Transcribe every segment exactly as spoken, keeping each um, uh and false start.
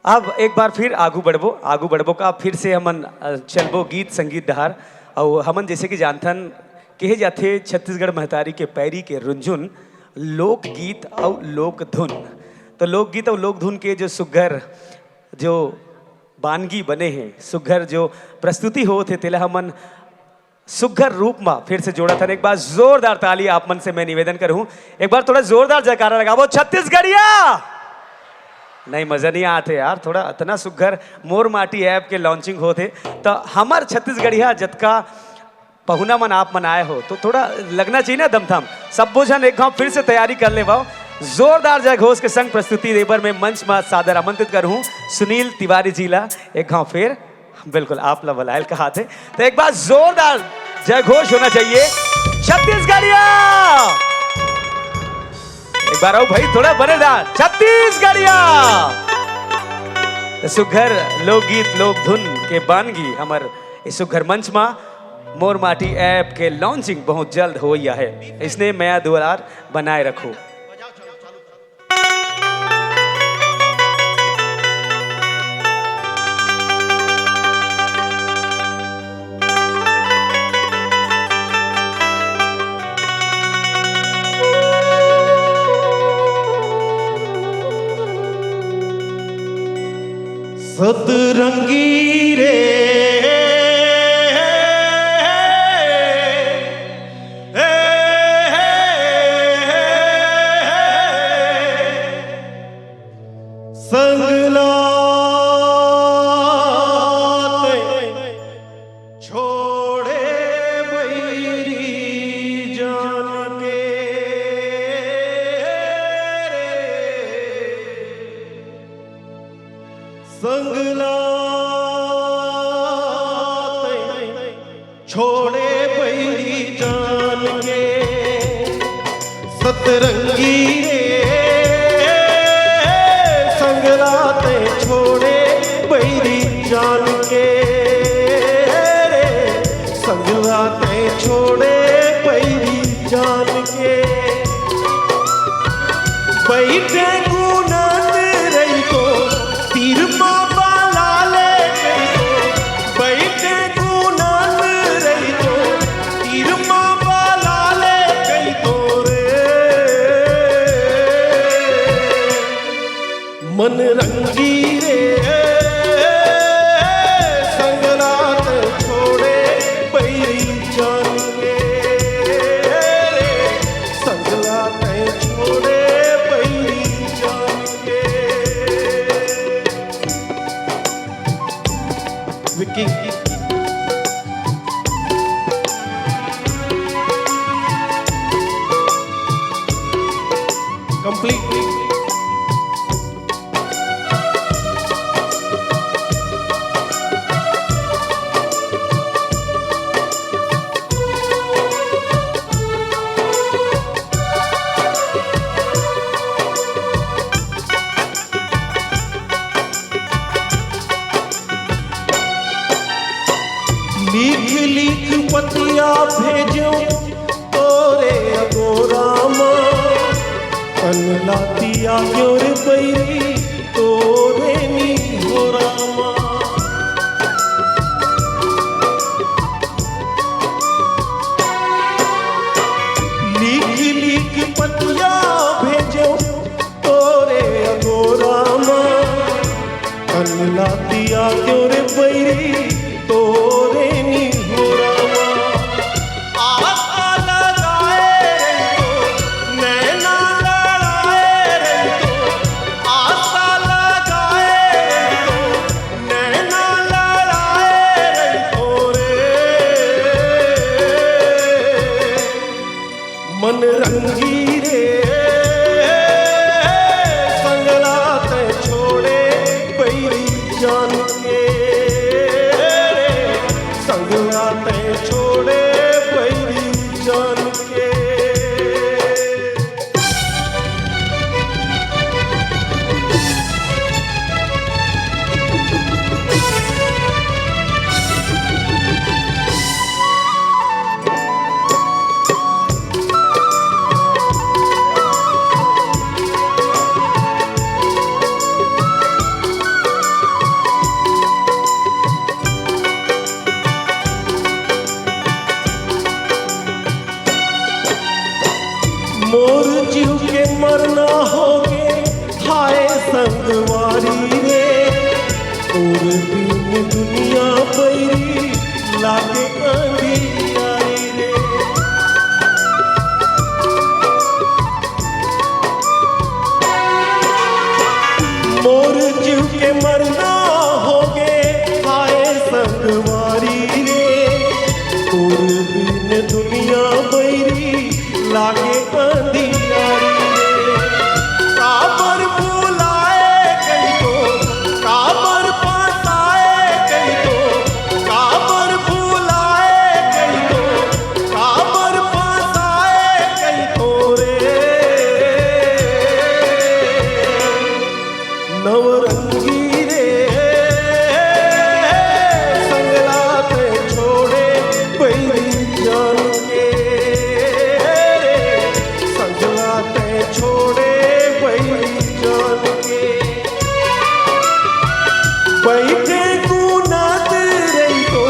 अब एक बार फिर आगू बढ़बो, आगू बढ़बो का फिर से हमन, अ, चलबो गीत संगीत डहार। अउ हमन जैसे कि जानथन, कहे जाथे छत्तीसगढ़ महतारी के पैरी के रुंझुन लोकगीत अउ लोक धुन। तो लोकगीत अउ लोक धुन के जो सुग्घर, जो बानगी बने हे, सुग्घर जो प्रस्तुति होत हे, तेला हमन सुग्घर रूप म फिर से जोड़त हन। एक बार जोरदार ताली आप मन से मैं निवेदन करूं, एक बार थोड़ा जोरदार जयकारा लगाबो छत्तीसगढ़िया। नहीं, मजा नहीं आते यार, थोड़ा इतना सुग्घर मोर माटी ऐप के लॉन्चिंग होत हे, तो हमर छत्तीसगढ़िया जतका पहुना मन आप मन आए हो, तो थोड़ा लगना चाहिए ना दमथम। सब्बो झन एक घाव फिर से तैयारी कर लेवव। जोरदार जय घोष के संग प्रस्तुति देबर में मंच म सादर आमंत्रित करहूं सुनील तिवारी जी ला। एक घाव फिर बिल्कुल, आप ला बलायल कहाथे। तो एक बार जोरदार जय घोष होना चाहिए छत्तीसगढ़िया। एक बार आओ भाई, थोड़ा बने दा छत्तीसगढ़िया। तो सुघर लोकगीत लोक धुन के बानगी हमर इस सुघर मंच मा मोर माटी ऐप के लॉन्चिंग बहुत जल्द होइया है। इसने मया दुलार बनाए रखो। सतरंगी रे, संगला तैं छोड़े बैरी जान के रे। संगला तैं छोड़े बैरी जान के, सतरंगी रे, संगला तैं छोड़े बैरी जान के रे, संगला तैं छोड़े बैरी जान के। बैठे गुनन रही तो तीर मा बाला ले गई तो, बैठे गुनन रही तो तीर मा बाला ले गई तो रे। मन रंगी रे, संगला तैं छोड़े बैरी जान के रे, संगला तैं छोड़े बैरी जान के। विक्की। कंप्लीट। लिख लिख पतिया भेजो तोरे अगोरा मा, कन लातिया क्यों रे बैरी तोरे निहोरा मा। लिख लिख पतिया भेजो तोरे अगोरा मा, कन लातिया क्यों रे बैरी तोरे निहोरा मा। आस लगाए रही तो, नैना लड़ाए रही तो, आस लगाए रही तो, नैना लड़ाए रही तो रे। मन रंगी रे, संगला तैं छोड़े बैरी जान के रे, संगला तैं छोड़े बैरी जान के। मोर जीव के मरना होगे, हाय संगवारी रे। तोर बिन दुनिया बैरी लागे अंधियारी रे। मोर जीव के मरना होगे, हाय संगवारी रे। तोर बिन दुनिया बैरी लागे अंधियारी रे। काबर बुलाए कहितो, काबर पाताए कहितो, काबर बुलाए कहितो, काबर पाताए कहितो रे। नवरंगी रे, संगला तैं छोड़े बैरी जान के। संगला तैं छोड़े बैरी जान के। बैठे गुनात रहितो,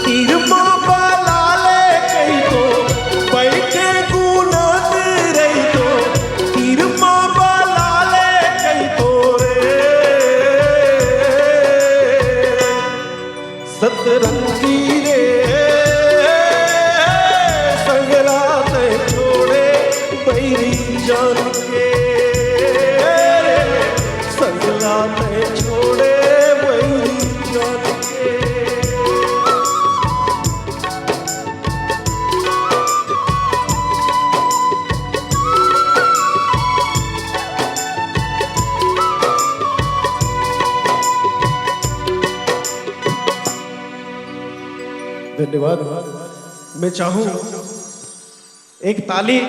तीर मा बलाले कहितो। बैठे गुनात रहितो, तीर मा बलाले कहितो रे। सतरंगी रे, संगला तैं छोड़े बैरी जान के। संगला तैं छोड़े बैरी जान के। धन्यवाद। मैं चाहूं, एक ताली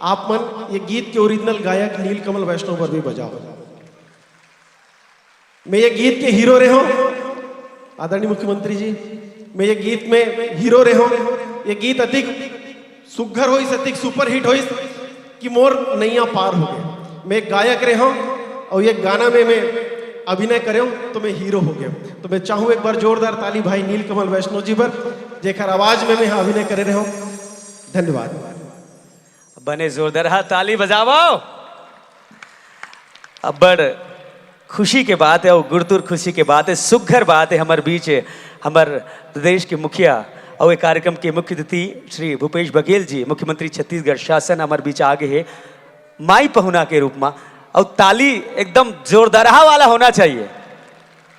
आप मन ये गीत के ओरिजिनल गायक नीलकमल वैष्णव बर भी बजाओ। मैं ये गीत के हीरो रहे हूं, आदरणीय मुख्यमंत्री जी, मैं ये गीत में हीरो रहे हूं। ये गीत अतिक सुघर होइस, अतिक सुपरहिट होइस कि मोर नैया पार हो गए। मैं एक गायक रहे हूं और ये गाना में मैं अभिनय करे हूं, तो मैं हीरो हो गया। तो मैं चाहूं एक बार जोरदार ताली भाई नीलकमल वैष्णव जी बर, जेकर आवाज में मैं अभिनय करे रहे हूं। धन्यवाद। बने जोरदार हा ताली बजावव। अब्बड़ खुशी के बात है और गुरतुर खुशी के बात है, सुघर बात है। हमर बीच हमर प्रदेश के मुखिया और ये कार्यक्रम के मुख्य अतिथि श्री भूपेश बघेल जी, मुख्यमंत्री छत्तीसगढ़ शासन, हमर बीच आ गए हैं माई पहुना के रूप में। और ताली एकदम जोरदारहा वाला होना चाहिए।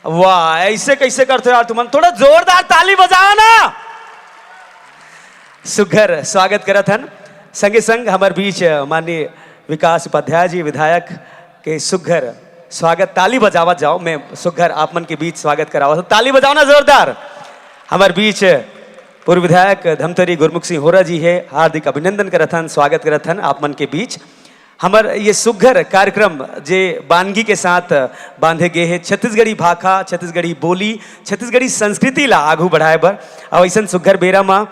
वाह, ऐसे कैसे करते हो यार तुमन? थोड़ा जोरदार ताली बजाओ ना। सुघर स्वागत करत हन। संगे संग हमर बीच, अ, माननीय विकास उपाध्याय जी, विधायक के सुघर स्वागत, ताली बजावत जाओ। मैं सुघर आप मन के बीच स्वागत करावत हूं, ताली बजाओ ना जोरदार। हमर बीच पूर्व विधायक धमतरी गुरमुख सिंह होरा जी है, हार्दिक अभिनंदन करत हन, स्वागत करत हन आप मन के बीच। हमर ये सुघर कार्यक्रम जे बानगी के साथ बांधे गे हे, छत्तीसगढ़ी भाखा, छत्तीसगढ़ी बोली, छत्तीसगढ़ी संस्कृति ला आगू बढ़ाए बर, अउ अइसन सुघर बेरा म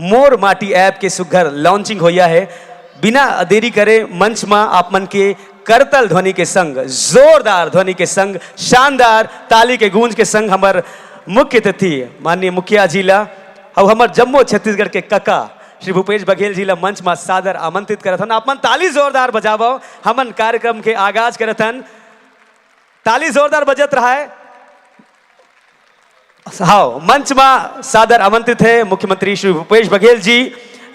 मोर माटी ऐप के सुघर लॉन्चिंग होइया हे। बिना देरी करे मंच म आप मन के करतल ध्वनि के संग, जोरदार ध्वनि के संग, शानदार ताली के गूंज के संग हमर मुख्य अतिथि माननीय मुखिया जी ला अउ हमर जम्मो छत्तीसगढ़ के कका श्री भूपेश बघेल जी ला मंच मा सादर आमंत्रित करत हन। आप मन ताली जोरदार बजावव, हमन कार्यक्रम के आगाज करत हन। ताली जोरदार बजत रहाय। हाव, मंच मा सादर आमंत्रित है मुख्यमंत्री श्री भूपेश बघेल जी,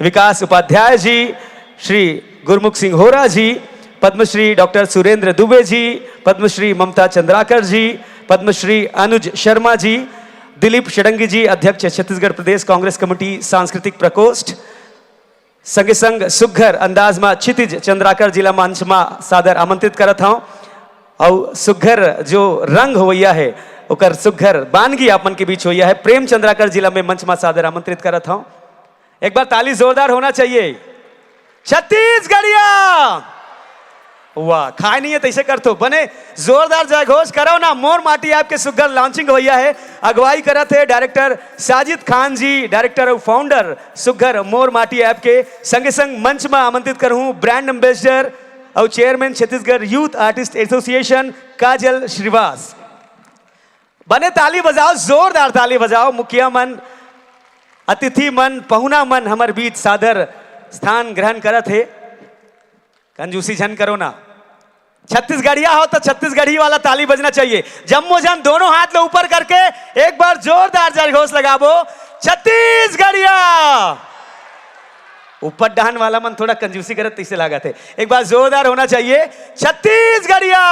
विकास उपाध्याय जी, श्री गुरमुख सिंह होरा जी, पद्मश्री डॉक्टर सुरेंद्र दुबे जी, पद्मश्री ममता चंद्राकर जी, पद्मश्री अनुज शर्मा जी, दिलीप षडंगी जी, अध्यक्ष छत्तीसगढ़ प्रदेश कांग्रेस कमेटी सांस्कृतिक प्रकोष्ठ, संगे संग सुघर अंदाज मा क्षितिज चंद्राकर जी ला मंच मा सादर आमंत्रित करत हंव। अउ सुघर जो रंग होवइया है, ओकर सुघर बानगी आप मन के बीच होवइया है, प्रेम चंद्राकर जी ला मैं मंच मा सादर आमंत्रित करत हंव। एक बार ताली जोरदार होना चाहिए। छत्तीसगढ़िया, वाह, खाए नहीं है तैसे कर तो बने, जोरदार जयघोष करो ना। मोर माटी ऐप के सुघर लॉन्चिंग होइया है, अगुवाई करत है डायरेक्टर साजिद खान जी, डायरेक्टर और फाउंडर सुघर मोर माटी ऐप के। संगे संग मंच में आमंत्रित करहूं ब्रांड एम्बेसडर और chairman Chhattisgarh youth artist association Kajal Shrivas. बने ताली बजाओ, जोरदार ताली बजाओ। मुखिया मन, अतिथि मन, पहुना मन हमर बीच सादर स्थान ग्रहण करत हे। कंजूसी झन करो ना। छत्तीसगढ़िया हो तो छत्तीसगढ़ी वाला ताली बजना चाहिए। जम्मो झन दोनों हाथ ला ऊपर करके एक बार जोरदार जयघोष लगाबो, छत्तीसगढ़िया। ऊपर डहन वाला मन थोड़ा कंजूसी करत तइसे लागत हे, एक बार जोरदार होना चाहिए, छत्तीसगढ़िया।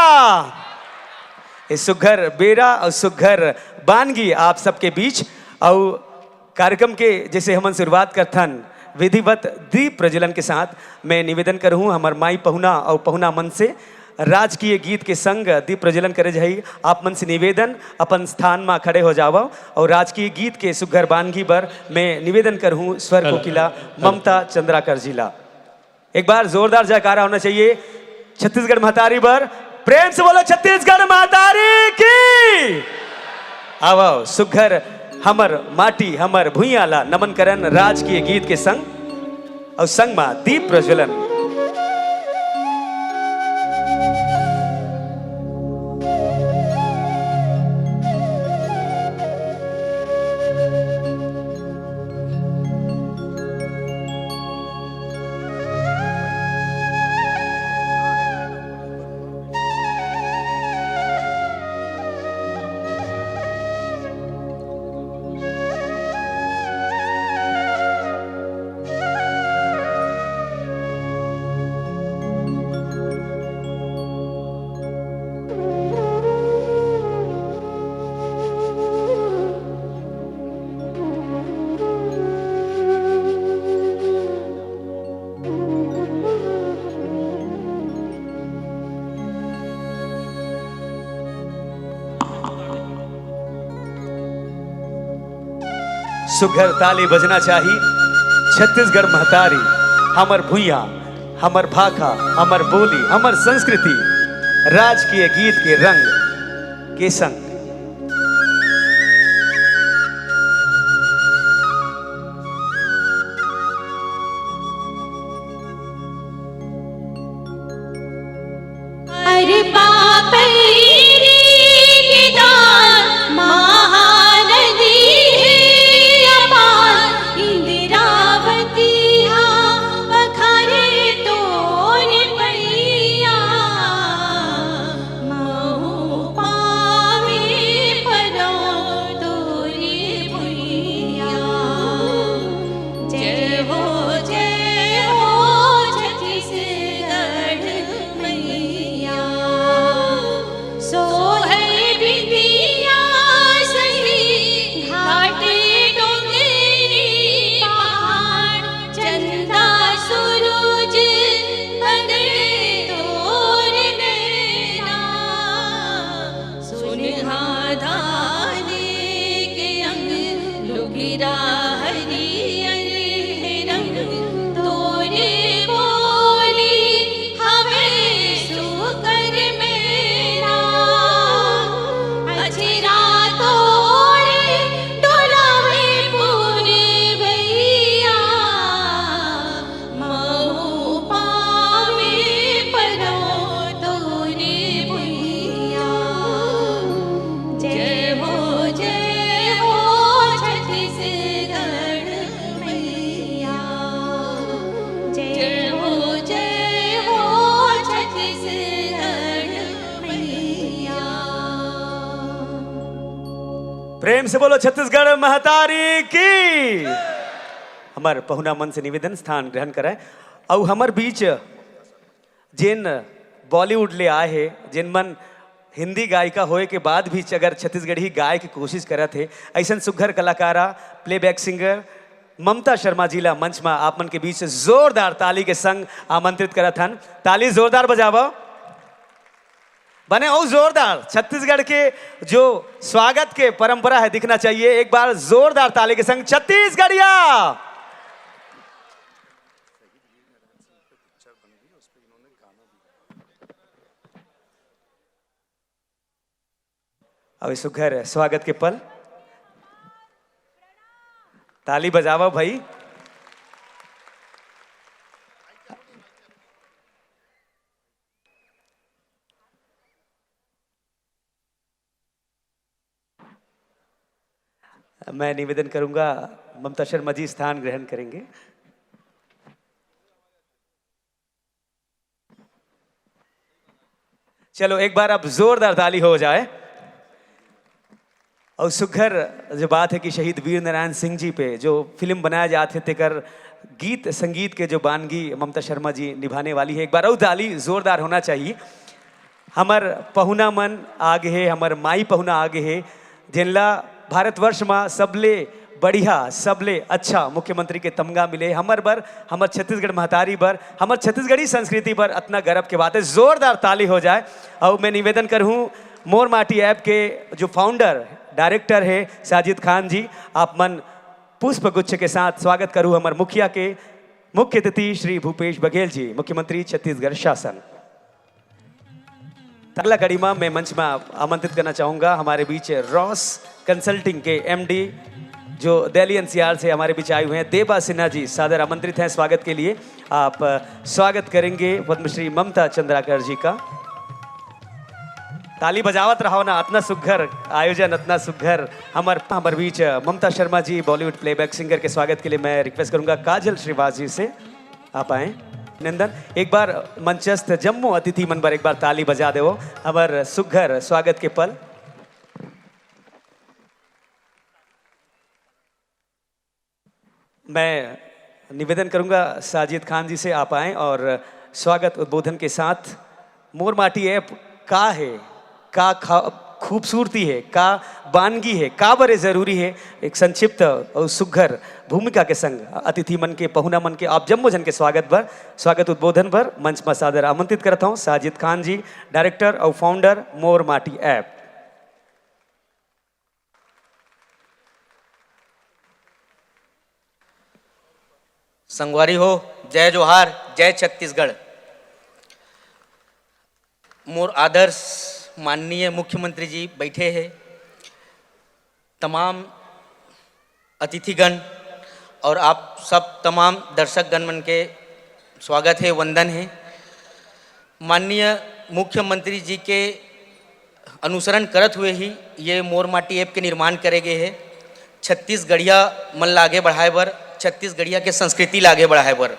ये सुघर बेरा और सुघर बानगी आप सबके बीच। और कार्यक्रम के जैसे हमन शुरुआत करथन विधिवत दीप प्रज्वलन के साथ, मैं निवेदन करहूँ हमर माई पहुना और पहुना मन से राजकीय गीत के संग दीप प्रज्वलन करे जाही। आप मन से निवेदन, अपन स्थान मा खड़े हो जावव और राजकीय गीत के सुघर बानगी बर मैं निवेदन करहूँ स्वर कोकिला ममता चंद्राकर जी ला। एक बार जोरदार जयकारा होना चाहिए छत्तीसगढ़ महतारी बर। प्रेम से बोलो छत्तीसगढ़ महतारी की। आवव सुघर हमर माटी हमर भुइयां ला नमन करन राजकीय गीत के संग और संग मा दीप प्रज्वलन। सुघर ताली बजना चाही। छत्तीसगढ़ महतारी, हमर भुइयां, हमर भाखा, हमर बोली, हमर संस्कृति, राजकीय गीत के रंग के संग। अरे पापैरी के दान महानदी हे अपार, इंद्रावती हा पखारे तोरे पैया। महूं पावे परो तोरे भुइयां। जय हो, जय हो छत्तीसगढ़ मैया। सोहर बिंदिया सही घाट डोंगरी पहाड़, चंदा सूरज बने तोर नैना। सुनहा धान के अंग लुगिरा हरियर रंग तोरे बोली हवे सुकर मैना। अचरा तोरे डोलावे पूरे भैया। महूं पावे परो तोरे भुइयां। जय हो, जय हो छत्तीसगढ़ मैया। जय हो, जय हो छत्तीसगढ़ मैया। प्रेम से बोलो छत्तीसगढ़ महतारी की। हमर पहुना मन से निवेदन, स्थान ग्रहण करय। अउ हमर बीच जेन बॉलीवुड ले आए हे, जेन मन हिंदी गायिका होए के बाद भी अगर छत्तीसगढ़ी गाए के कोशिश करत हे, अइसन सुघर कलाकारा, प्लेबैक सिंगर ममता शर्मा जी ला मंच मा आप मन के बीच जोरदार ताली के संग आमंत्रित करत हन। ताली जोरदार बजावा। बने अउ जोरदार, छत्तीसगढ़ के जो स्वागत के परंपरा है दिखना चाहिए। एक बार जोरदार ताली के संग छत्तीसगढ़िया। अउ सुघर स्वागत के पल, ताली बजावा भाई। मैं निवेदन करूंगा, ममता शर्मा जी स्थान ग्रहण करेंगे। चलो, एक बार अब जोरदार ताली हो जाए। और सुघर जो बात है कि शहीद वीर नारायण सिंह जी पे जो फिल्म बनाया जात हे, तेकर गीत संगीत के जो बानगी ममता शर्मा जी निभाने वाली है, एक बार और ताली जोरदार होना चाहिए। हमर पहुना मन आगे हे, हमर माई पहुना आगे हे, जेनला भारतवर्ष मा सबले बढ़िया, सबले अच्छा मुख्यमंत्री के तमगा मिले। हमर बर, हमर छत्तीसगढ़ महतारी बर, हमर छत्तीसगढ़ी संस्कृति बर अतना गर्व के बात है। जोरदार ताली हो जाए। और मैं निवेदन करहूँ, मोर माटी ऐप के जो फाउंडर डायरेक्टर है साजिद खान जी, आप मन पुष्प गुच्छ के साथ स्वागत करू हमर मुखिया के, मुख्य अतिथि श्री भूपेश बघेल जी, मुख्यमंत्री छत्तीसगढ़ शासन। अगला कड़ी मा मैं मंच में आमंत्रित करना चाहूंगा हमारे बीच रॉस कंसल्टिंग के एमडी जो दिल्ली एनसीआर से हमारे बीच आए हुए हैं, देबा सिन्हा जी सादर आमंत्रित हैं स्वागत के लिए। आप स्वागत करेंगे पद्मश्री ममता चंद्राकर जी का। ताली बजावत रहो ना, अतना सुघर आयोजन, अतना सुघर। हमर हमर बीच Mamta Sharma ji, Bollywood playback singer के स्वागत के लिए मैं रिक्वेस्ट करूंगा काजल श्रीवास जी से, आप आए। नंदन, एक बार मंचस्थ जम्मो अतिथि मन बर एक बार ताली बजा देवो हमर सुघर स्वागत के पल। मैं निवेदन करूंगा साजिद खान जी से, आप आएं और स्वागत उद्बोधन के साथ मोर माटी ऐप का है, का खा-, खूबसूरती है, का बानगी है, का बरे जरूरी है, एक संक्षिप्त और सुघर भूमिका के संग अतिथि मन के, पहुना मन के, आप जम्मो जन के स्वागत बर, स्वागत उद्बोधन बर मंच में सादर आमंत्रित करता हूँ साजिद खान जी, डायरेक्टर और फाउंडर मोर माटी ऐप। संगवारी हो, जय जोहार, जय छत्तीसगढ़। मोर आदर्श माननीय मुख्यमंत्री जी बैठे हैं, तमाम अतिथिगण और आप सब तमाम दर्शकगण मन के स्वागत है, वंदन है। माननीय मुख्यमंत्री जी के अनुसरण करत हुए ही ये मोर माटी ऐप के निर्माण करे गए है, छत्तीसगढ़िया मन ला आगे बढ़ाए बर, छत्तीसगढ़िया के संस्कृति ला आगे बढ़ाए बर।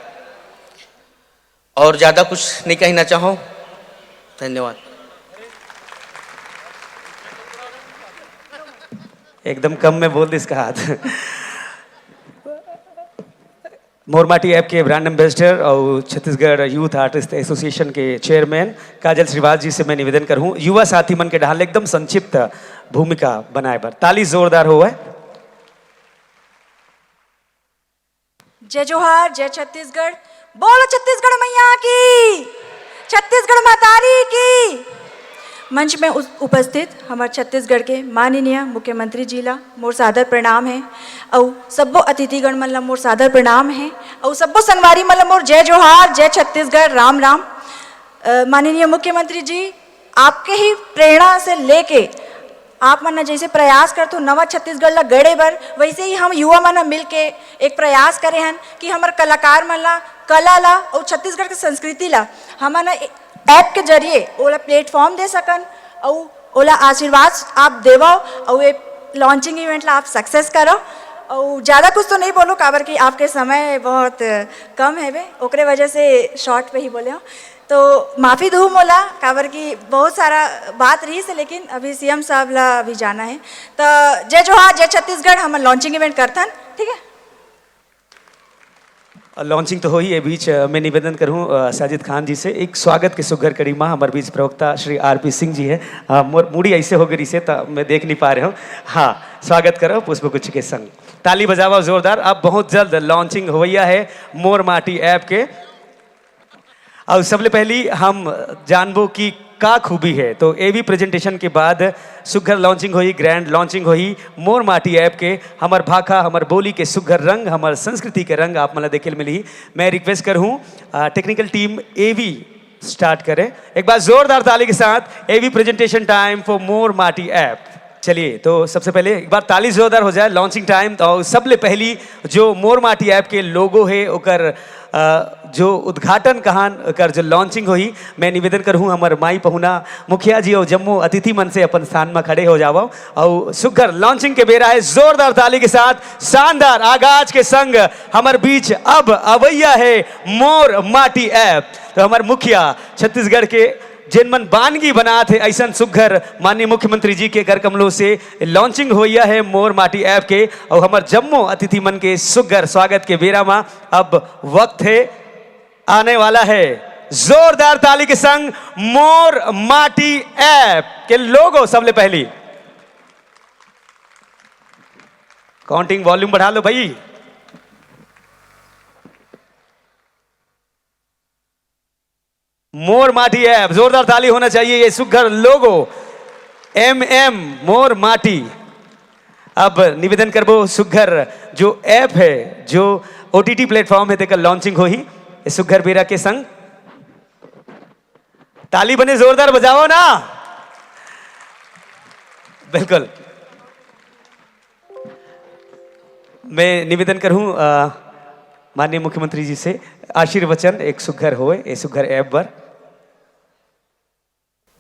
और ज़्यादा कुछ नहीं कहना चाहो, धन्यवाद। एकदम कम में बोल दिस का हाथ। मोरमाटी ऐप के ब्रांड एम्बेसडर और छत्तीसगढ़ यूथ आर्टिस्ट एसोसिएशन के चेयरमैन काजल श्रीवास जी से मैं निवेदन करूँ, युवा साथी मन के डहार ले एकदम संक्षिप्त भूमिका बनाए बर। ताली जोरदार होवय। जय जोहार, जय छत्तीसगढ़। बोलो छत्तीसगढ़ मैया की, छत्तीसगढ़ महतारी की। मंच में उस-, उपस्थित हमर छत्तीसगढ़ के माननीय मुख्यमंत्री जी ला मोर सादर प्रणाम है, अउ सब्बो अतिथिगण मन ला मोर सादर प्रणाम है, अउ सब्बो संगवारी मन ला मोर जय जोहार, जय छत्तीसगढ़, राम राम। अ, माननीय मुख्यमंत्री जी, आपके ही प्रेरणा से लेके आप मन जैसे प्रयास करथो नवा छत्तीसगढ़ ला गढ़े बर, वैसे ही हम युवा मन ह मिल के एक प्रयास करे हन कि हमर कलाकार मन ला, कला ला अउ छत्तीसगढ़ के संस्कृति ला हमन ऐप के जरिए ओला प्लेटफॉर्म दे सकन अउ ओला आशीर्वाद आप देवव अउ ये लॉन्चिंग इवेंट ला आप सक्सेस करव। अउ ज़्यादा कुछ तो नहीं बोलो, काबर कि आपके समय बहुत कम है बे, ओकरे वजह से शॉर्ट पे ही बोले हूँ। तो माफ़ी दू मोला, काबर कि बहुत सारा बात रही से, लेकिन अभी सीएम साहब ला अभी जाना है। तो जय जोहार, जय छत्तीसगढ़, हम लॉन्चिंग इवेंट करथन, ठीक है? लॉन्चिंग तो होही, ये बीच, अ, मैं निवेदन करूँ, अ, साजिद खान जी से एक स्वागत के सुघर कड़ी मा हमर बीच प्रवक्ता श्री आरपी सिंह जी है। अ, मोर मुड़ी ऐसे हो गई से तो मैं देख नहीं पा रहे हूँ। हाँ, स्वागत करो पुष्प गुच्छ के संग, ताली बजावा जोरदार। अब बहुत जल्द लॉन्चिंग होवैया है मोर माटी ऐप के। अउ सबले पहली हम जानबो कि का खूबी है। तो एवी प्रेजेंटेशन के बाद सुघर लॉन्चिंग होही, ग्रैंड लॉन्चिंग होही मोर माटी ऐप के। हमर भाखा, हमर बोली के सुघर रंग, हमर संस्कृति के रंग आप मन ला देखे ल मिलही। मैं रिक्वेस्ट करहूँ, अ, टेक्निकल टीम एवी स्टार्ट करें एक बार जोरदार ताली के साथ। एवी प्रेजेंटेशन टाइम फॉर मोर माटी ऐप। चलिए, तो सबसे पहले एक बार ताली जोरदार हो जाए, लॉन्चिंग टाइम। तो सबले पहली जो मोर माटी ऐप के लोगो है, ओकर, अ, जो उद्घाटन कहान, ओकर जो लॉन्चिंग होही, मैं निवेदन करहूँ हमर माई पहुना मुखिया जी और जम्मो अतिथि मन से अपन स्थान में खड़े हो जावव। और सुघर लॉन्चिंग के बेरा है, जोरदार ताली के साथ शानदार आगाज के संग हमर बीच अब अवैया है मोर माटी ऐप। तो हमर मुखिया छत्तीसगढ़ के जेन मन बानगी बनात हे, अइसन सुग्घर माननीय मुख्यमंत्री जी के कर कमलों से launching होइया हे मोर माटी ऐप के। अउ हमर जम्मो अतिथि मन के सुग्घर स्वागत के बेरा मा अब वक्त हे, आने वाला हे जोरदार ताली के संग मोर माटी ऐप के लोगो। सबले पहली काउंटिंग वॉल्यूम बढ़ा लो भाई। मोर माटी ऐप, जोरदार ताली होना चाहिए। ये सुग्घर लोगो, एम एम मोर माटी। अब निवेदन करबो, सुग्घर जो ऐप है, जो ओटीटी प्लेटफॉर्म है, तेकर launching होही ये सुग्घर बेरा के संग। ताली बने जोरदार बजाओ ना। बिल्कुल। मैं निवेदन करूं, अ, माननीय मुख्यमंत्री जी से आशीर्वचन एक सुग्घर होए, ए सुग्घर ऐप पर।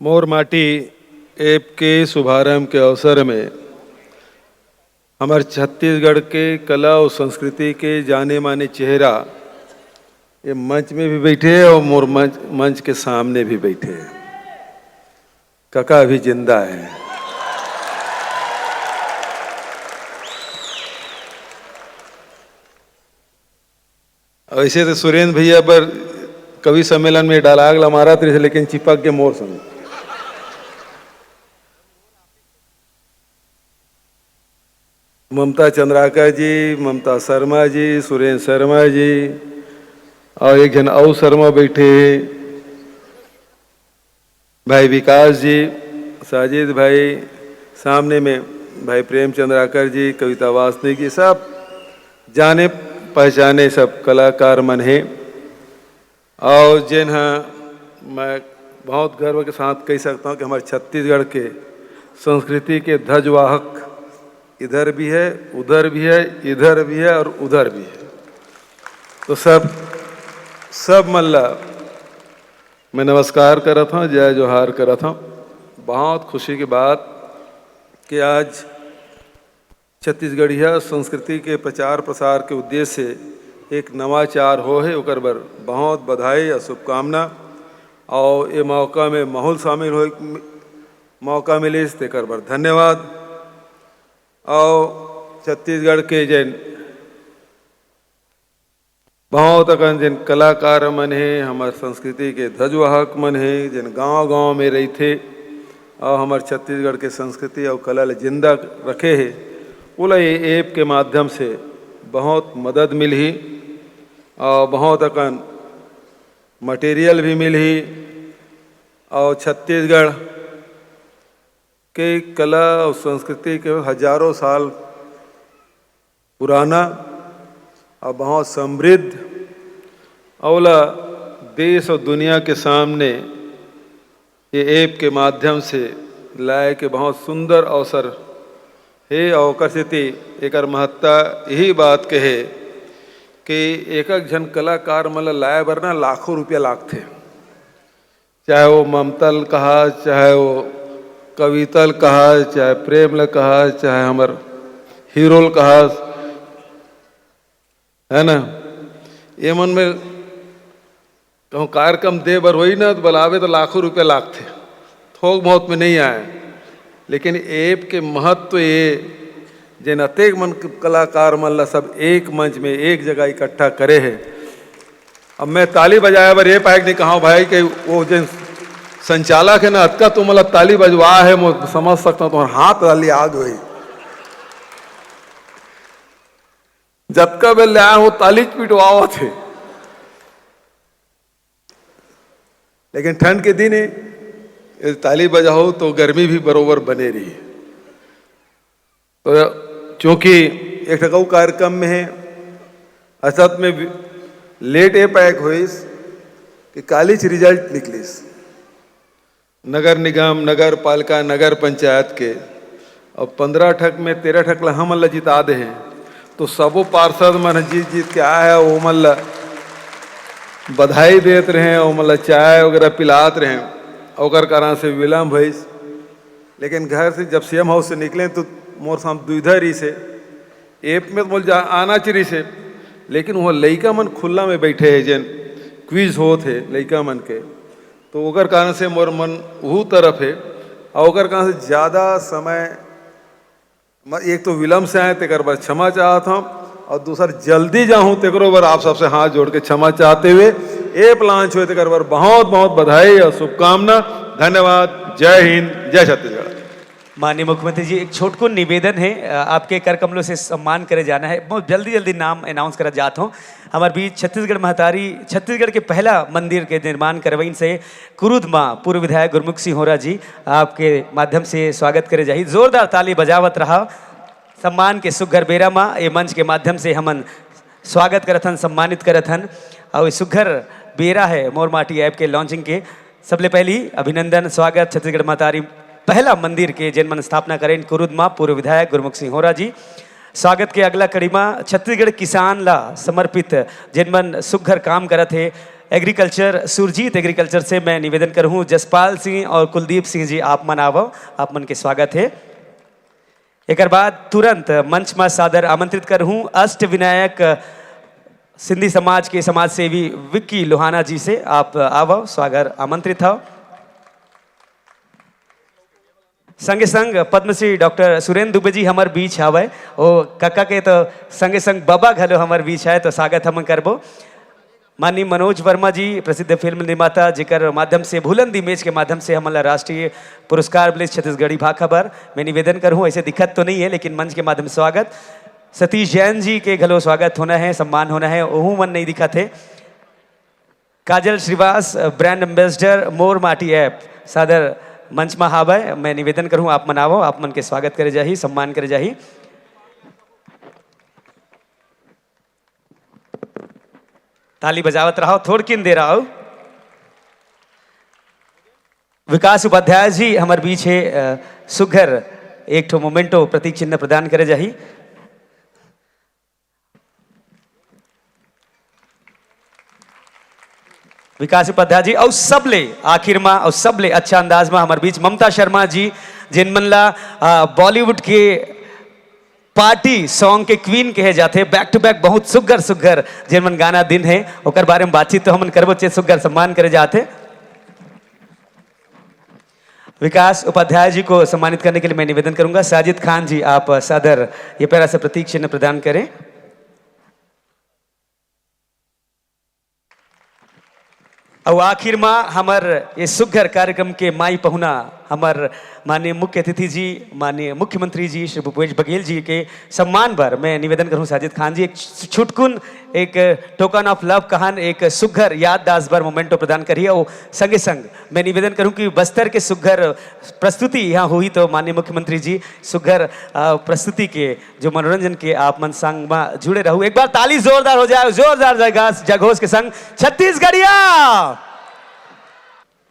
मोर माटी ऐप के शुभारंभ के अवसर में हमर छत्तीसगढ़ के कला अउ संस्कृति के जाने माने चेहरा ये मंच में भी बैठे हे अउ मोर मंच, मंच के सामने भी बैठे हे। कका अभी जिंदा हे। वइसे तो सुरेंद्र भैया बर कवि सम्मेलन में डायलॉग ला मारत रहिस, लेकिन चिपक के मोर संग। ममता चंद्राकर जी, ममता शर्मा जी, सुरेंद्र शर्मा जी, अउ एक झन अउ शर्मा बैठे हे, भाई विकास जी, साजिद भाई, सामने में भाई प्रेम चंद्राकर जी, कविता वासनिक जी, सब जाने पहचाने सब कलाकार मन हे। अउ जेन ह मैं बहुत गर्व के साथ कह सकता हूँ कि हमारे छत्तीसगढ़ के संस्कृति के ध्वजवाहक इधर भी है, उधर भी है, इधर भी है और उधर भी है। तो सब, सब मन ला मैं नमस्कार करत हूँ, जय जोहार करत हूँ। बहुत खुशी की बात कि आज छत्तीसगढ़िया संस्कृति के प्रचार प्रसार के उद्देश्य से एक नवाचार हो हे, ओकर बर बहुत बधाई अउ शुभकामना। अउ ये मौका में महू ल शामिल होए के मौका मिलिस, तेकर बर धन्यवाद। अउ छत्तीसगढ़ के जेन बहुत अकन जेन कलाकार मन हे, हमर संस्कृति के ध्वजवाहक मन हे, जेन गांव-गांव में रहिथे अउ हमर छत्तीसगढ़ के संस्कृति अउ कला ल जिंदा रखे हे, ओला ये ऐप के माध्यम से बहुत मदद मिलही अउ बहुत अकन मटेरियल भी मिलही अउ छत्तीसगढ़ के कला अउ संस्कृति के हजारों साल पुराना अउ बहुत समृद्ध, अउ ओला देश अउ दुनिया के सामने ये ऐप के माध्यम से लाए के बहुत सुंदर अवसर हे। अउ ओकर सेती एकर महत्ता यही बात के हे कि एक एक झन कलाकार मन ला लाए बर ना लाखों रुपया लागथे। चाहे वो ममता ल कहा, चाहे वो कविता ल कहा, चाहे प्रेम ल कहा, चाहे हमर हीरो ल कहा, है ना? ये मन में कहूँ कार्यक्रम दे बर होई ना, तो बलावे तो लाखों रुपया लागथे, थोक बहुत में नहीं आए। लेकिन ऐप के महत्व ये, जेन अतेक मन कलाकार मन ला सब एक मंच में एक जगह इकट्ठा करे हे। अब मैं ताली बजाए बर ये पाए के नहीं कहा भाई कि वो जेन संचालक है ना, अतका तुम मतलब ताली बजवा है, मैं समझ सकता हूँ, तुम्हारा हाथ ताली आ गई। जतका बेर ले आए हो, ताली पिटवावत हे। लेकिन ठंड के दिन हे, यदि ताली बजाओ तो गर्मी भी बरोबर बने रही। तो चूंकि एक ठक अउ कार्यक्रम में हे, असत में भी लेट ए पैक होइस कि कालीच रिजल्ट निकलिस। नगर निगम, नगर पालिका, नगर पंचायत के, अउ पंद्रह ठक में तेरह ठक ला हमन ला जिता दे हे, तो सबो पार्षद मन ह जीत जीत के आए हे, ओमन ला बधाई देत रहे, ओमन ला चाय वगैरह पिलात रहे, ओकर कारण से विलंब होइस। लेकिन घर से जब सीएम हाउस से निकले तो मोर साथ दुविधा रहिस हे, ऐप में तो मोला जा आना चाहिए रहिस हे, लेकिन वो लइका मन खुला में बैठे हे, जेन क्विज होत हे लइका मन के, तो ओकर कारण से मोर मन उहू तरफ हे। और ओकर कारण से ज्यादा समय म-, एक तो विलंब से आए, तेकर बर क्षमा चाहत हूँ, और दूसर जल्दी जाहूँ, तेकरो बर आप सबसे हाथ जोड़ के क्षमा चाहते हुए, app launch होए, तेकर बर बहुत बहुत बधाई और शुभकामना। धन्यवाद। जय हिंद, जय छत्तीसगढ़। माननीय मुख्यमंत्री जी, एक छोटकुन निवेदन है, अ, आपके कर कमलों से सम्मान करे जाना है। बहुत जल्दी जल्दी नाम announce करा जात हो। हमारे बीच छत्तीसगढ़ महतारी, छत्तीसगढ़ के पहला मंदिर के निर्माण करवाइन से कुरुद माँ पूर्व विधायक गुरमुख सिंह होरा जी, आपके माध्यम से स्वागत करे जाही। जोरदार ताली बजावत रहा। सम्मान के सुघर बेरा मा ये मंच के माध्यम से हमन स्वागत करत हन, सम्मानित करत हन। और ये सुघर बेरा है मोर माटी app के launching के। सबले पहली अभिनंदन, स्वागत छत्तीसगढ़ महतारी पहला मंदिर के, जेन मन स्थापना करेन कुरुद माँ पूर्व विधायक गुरमुख सिंह होरा जी। स्वागत के अगला कड़ी मा छत्तीसगढ़ किसान ला समर्पित, जेन मन सुघर काम करत हे agriculture, सुरजीत agriculture से मैं निवेदन करहूँ, जसपाल सिंह और कुलदीप सिंह जी, आप मन आवव, आप मन के स्वागत है। एकर बाद तुरंत मंच मा सादर आमंत्रित करहूँ अष्ट विनायक सिंधी समाज के समाज सेवी विक्की लोहाना जी से, आप आवव, स्वागत आमंत्रित हव। संगे संग पद्मश्री डॉक्टर सुरेंद्र दुबे जी हमर बीच हवय, ओ कका के तो संगे संग बबा घलो हमर बीच है, तो स्वागत हमन करबो। माननीय मनोज वर्मा जी, प्रसिद्ध फिल्म निर्माता, जेकर माध्यम से भूलन दिमेज के माध्यम से हमन ला राष्ट्रीय पुरस्कार मिलिस छत्तीसगढ़ी भाखा बर। मैं निवेदन करहूँ, ऐसे दिखत तो नहीं है, लेकिन मंच के माध्यम से स्वागत। सतीश जैन जी के घलो स्वागत होना है, सम्मान होना है, ओहू मन नहीं दिखत है। काजल श्रीवास, brand ambassador मोर माटी app, सादर मंच मा हावय। मैं निवेदन करहूँ, आप मन आवव, आप मन के स्वागत करे जाही, सम्मान करे जाही। ताली बजावत रहो, थोड़किन देर आओ। विकास उपाध्याय जी हमर बीच है, अ, सुघर एक ठो memento प्रतीक चिन्ह प्रदान करे जाही। विकास उपाध्याय जी, और सबले आखिर मा और सबले अच्छा अंदाज मा हमर बीच ममता शर्मा जी, जिन मन ला, अ, Bollywood के party song के queen कहे जाथे, back to back बहुत सुग्घर सुग्घर जेन मन गाना दिन है, ओकर बारे में बातचीत तो हमन करबो, चे सुग्घर सम्मान करे जाथे। विकास उपाध्याय जी को सम्मानित करने के लिए मैं निवेदन करूंगा, साजिद खान जी, आप सादर ये प्यारा सा प्रतीक चिन्ह प्रदान करें। और आखिर मा हमर ये सुग्घर कार्यक्रम के माई पहुना, हमर माननीय मुख्य अतिथि जी, माननीय मुख्यमंत्री जी श्री भूपेश बघेल जी के सम्मान बर मैं निवेदन करूं, साजिद खान जी एक छुटकुन, एक token of love कहन, एक सुग्घर याददाश्त बर memento प्रदान करिए। और संगे संग मैं निवेदन करूं कि बस्तर के सुग्घर प्रस्तुति यहाँ हुई, तो माननीय मुख्यमंत्री जी सुग्घर, अ, प्रस्तुति के जो मनोरंजन के आप मन संग मा जुड़े रहू। एक बार ताली जोरदार हो जाए, जोरदार जयघोष, जयघोष के संग छत्तीसगढ़िया।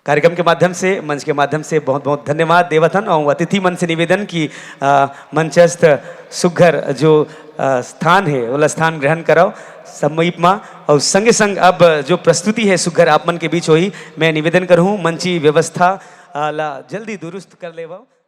कार्यक्रम के माध्यम से, मंच के माध्यम से बहुत बहुत धन्यवाद देवत हन और अतिथि मन से निवेदन कि, अ, मंचस्थ सुग्घर जो, अ, स्थान है, ओला स्थान ग्रहण करव समीप मा। और संगे संग अब जो प्रस्तुति है सुग्घर आप मन के बीच होही, मैं निवेदन करहूँ मंची व्यवस्था, अ, ला जल्दी दुरुस्त कर लेवव।